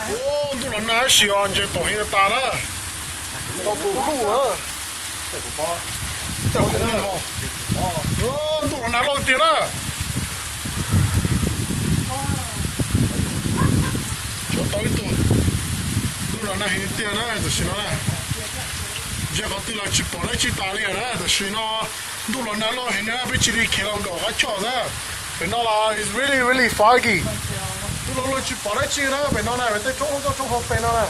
Ntuj los nag tab sis os, ntses pom heev tas na. Tau tus luj na. Ntuj los nag loj tiag na. Tsuas tau ib tug. Ntuj los nag heev tiag na tam sim no na. Ntsia qhov twg los tsis pom dab tsi tas li na tam sim no. Ntuj los nag loj heev na, peb cia li khiav los nkaum qab choj xwb. Pem no los it's really really foggy. Ntuj los loj tsis pom dab tsi na, pem no na, pem tej roob ub roob hauv pes no na.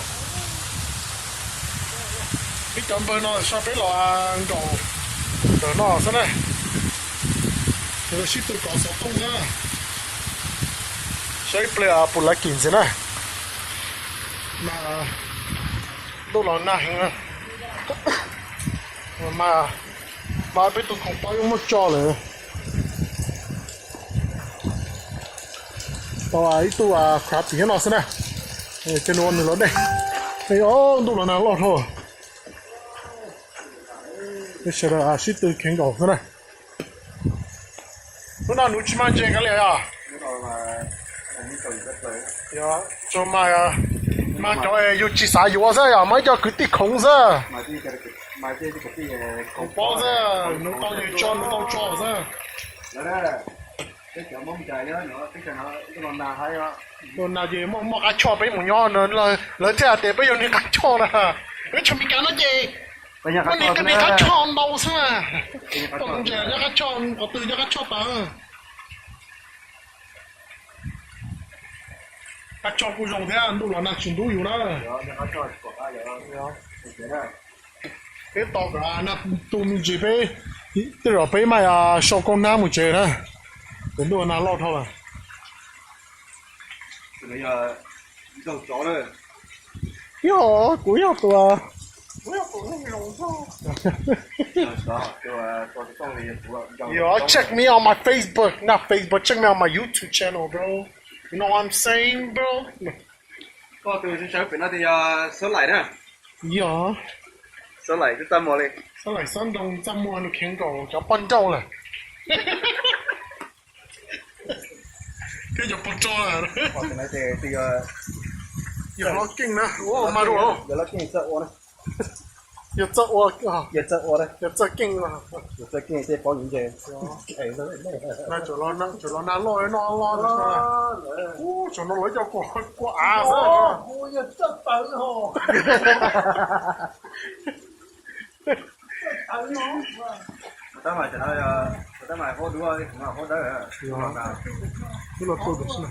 Ib cov npawg no sab peb los nkaum ntawm no xwb na. Sib tw kov xov tooj xwb. Saib ib pliag puas lav kim ntxiv na. Mas ntuj los nag heev na. Mas, mas peb tus khoom paub yuav muab tso lawm. Tau ib tug crappie nyob no xwb na. Ces nws ua nws los dej. Ntuj los nag loj dhau. Peb sawv daws sib tw khiav nkaum xwb na. Hnub no nws tsis mag ntses kiag li os. Tsuas mag, mag cov yus tsis xav yuav xwb, yog mag ib co kwv tij khoov xwb. Khoov paub xwb, nws tau ces tso, nws tau tso xwb. Tus nag ces muaj muaj qab choj peb mus nyob, lawv thiaj hais tias peb yog niag qab choj na. Peb tshaj Mes Kas no ces muaj niag qab choj ntau xwb. Nyob qab choj, qhov twg nyob qab choj tas. Qab choj kuj zoo thiab, ntuj los nag tsis ntub yus na. Peb tos kom nag tu me ntsis peb, tej zaum peb mam sau koj nab mus tsev na. Ces ntuj nag loj dhau lawm. Yog, kuv yog tus, kuv yog tus neeg zoo nkauj. You all check me on my Facebook, not Facebook, check me on my YouTube channel, bro. You know what I'm saying, bro? Koj tus sawv pem no tias yog Xab Laim na. Yog. Xab Laim twb txaj muag li. Xab Laim Xab Ntoo txaj muag, nws khiav nkaum cov poj nrauj lawm. Thiab cov poj nrauj lawm. Yog hlob Keej na, ua mas dua. Yog txawj ua, yog txawj keej. Tsuas los nag loj no los, ub, tsuas no lawv cov kua av xwb. Tab mas, tab mas hauv duab, hauv dawb. Twb los tuaj tam sim no.